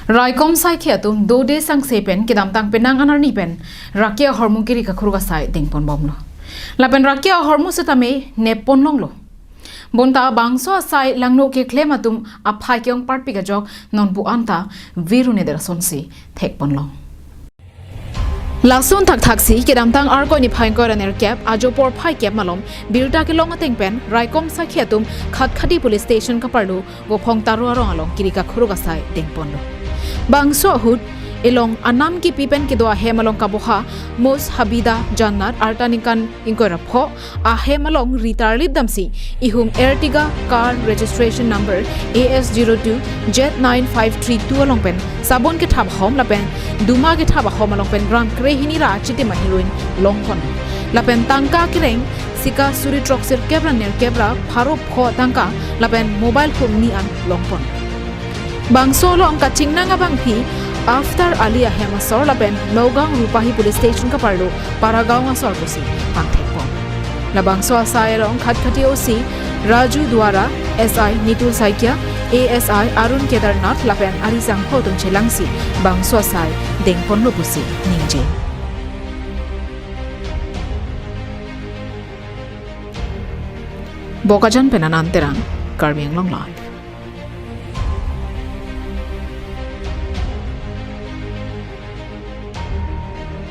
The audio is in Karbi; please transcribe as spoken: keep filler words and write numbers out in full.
Raikom saikhi atum dode sangse pen kedamtang penang anarni pen rakia ahormu kiri kakhuruk asai dengpon bomlo. Lapen rakia ahormu setame neppon longlo. Bonta bangso asai langno keklem atum aphai ke-ong parpik ajok non pu anta virune derasonsi thekpon long. Lason thakthaksi kedamtang Arkoi niphai ingkoi ra nerkep ajo porphai kep malom birta kelong ateng pen raikom saikhi atum Khatkhati Police Station kaparlo Vophong Taro arong along kiri kakhuruk asai dengponlo. Bangso ahut elong anam kipi pen kedo ahem along kaboha Mus Habida Jannat arta ningkan ingkoi ra pho ahem along ritarlip damsi ihum Ertiga car registration number A S zero two Z nine five three two along pen sabon kethap ahom lapen duma kethap ahom along pen gram krehini ra achitim aheroin longpon. Lapen tangka kereng sika suri throksi kep ra nerkep ra pharo pho tangka lapen mobile phone ni an longpon. Bangso along kachingnang abangpi Aftar Ali ahem asor lapen Mougaon Rupahi Police Station kaparlo Paragaon asor pusi pangthekpon. Labangso asai along Khatkhati O C Raju Duara, S I Nitul Saikia, A S I Arun Kedarnath lapen arisangho atum chelangsi bangso asai dengponlo pusi ningje. Bokajan pen Anand Terang, Karbi Anglong Live.